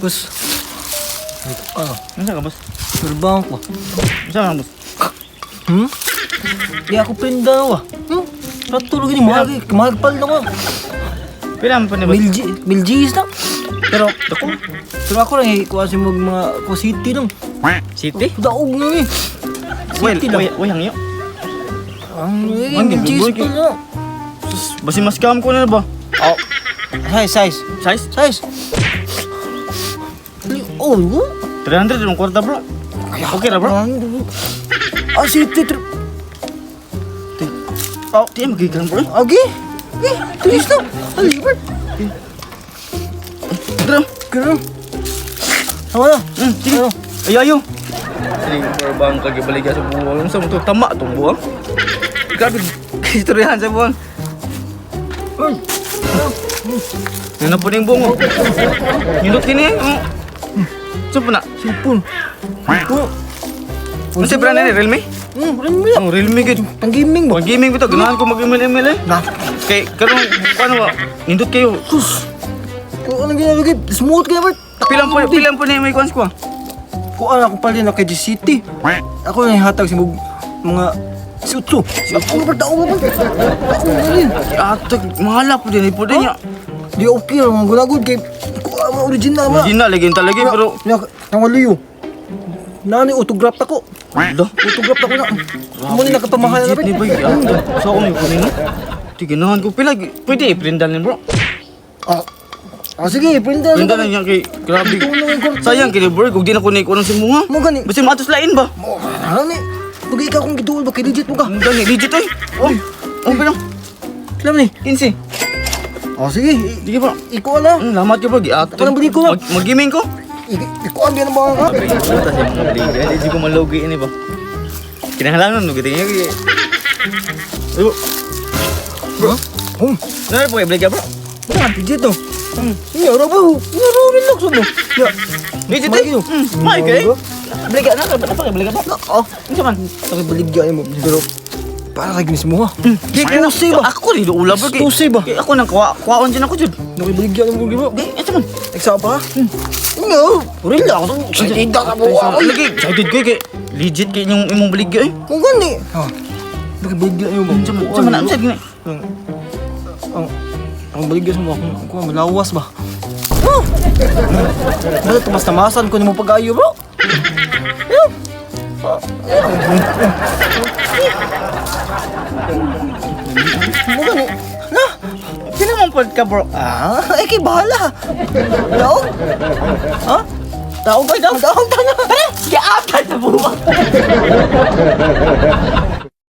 Boss. Ah, Unsa ka, boss? trabaho ko. Unsa ka, boss? Di ako prenda wa. Rato lagi ni mahal, mahal pala ko. Pila man pa ni boss? Milji, milji na. Pero ako, pero ako lang eh, kuha si mag mga kuha city lang. City? Daog na eh. Well, City lang. way, way hangyo. Ang eh, Ang milji gibuboy pa na. Sus, basi mas scam ko na ba? Oh. Size, size. Size? Size. Oh, oh. 300 yung kwarta, bro. Okay ra, bro. Ah, city trip. Oh, di magikan, bro. Agi? Eh, tulis na. Alibert. Tara. Ganun. Sama na. Sige. Ano? Ayo, ayo. Sige, bro, bang kagibaliga sa buwang. Unsa mo to? Tama tong buwang. Grabe, istoryahan sa buwang. Uy. Ano po ning buwang? Oh. Nindot kini. Oh. Unsa po na? Cellphone. Oh. Unsa brand ni Realme? Realme lang. Oh, Realme gid. Pang gaming ba? Pag gaming ko to, ganahan ko mag-email email eh. Na. Kay karon paano ba? Nindot kayo. Sus. Kung anong ginagawa, smooth kayo, bro. Pilang po ni may kuans ko. Ah. Kung ano ako pala na kay City. Ako na hatag sa mga si Utso. Si Utso ba tao ba? Ako na rin. Ate, mahala po din po din niya. Di okay lang mga gunagod kay kung ano original ma. Original lagi talaga pero Ya, tangwaliyo. Nani autograph ako. Ala, Autograph ako na. Mo ni nakapamahal na legit ni boy. Sa ako may kunin no. Di ganahan ko pila pwede i-printan ni bro. Ah. Ah, sige, print na. Printan na niya kay grabe. Ito na yung kwarta. Sayang kay bro, kung di na ko ni kuno si munga. Mo gani. Basta matos lain ba? Mo, ano ni? Pag ikaw kung giduol ba kay legit mo ka? Ang gani legit oy. Oh. Oh, pero Alam ni. 15. Oh, sige. Sige bro. Ikaw na. Lamat ka bro, giato. Ako nang balik ko, ba? Mag-gaming ko. Ikaw ang mga ka. Puta sa mga baliga. Di ko malugi ini ba. Kinahanglan no gitingin ko. Ayo, Bro. Oh, nare po baliga bro. na legit to. Iya, ro ba? Iya, ro relax mo. Ya. Legit May eh. gino. May kay. Baliga na ka, pa baliga ba? Na, oh. Unsa man? Taki baligya mo pero para kay ginis mo ha. Di Tusi ba? Ako rin ula bro. Tusi ba? Kay ako nang kuha, kuhaon dyan ako jud. Nakibaligya mo bro. Di, unsa man? Nagsama pa ka? No, relax. Excited ka po. Lagi, excited ko kay legit kay inyong imong baligya eh. Kung gani. Ha. Nakibaligya mo. Unsa man? Unsa man? Unsa gini? Ang ang ang baligya sa mo akong ako malawas ba. Oh! Basta tumas-tamasan ko nimo pag-ayo, bro. Yeah. Mo gani. Na. Sino man pod ka bro? Ah, eh kay bahala. Daog? Ha? Taog ba daw? Daog ta na. Giatay sa buwang.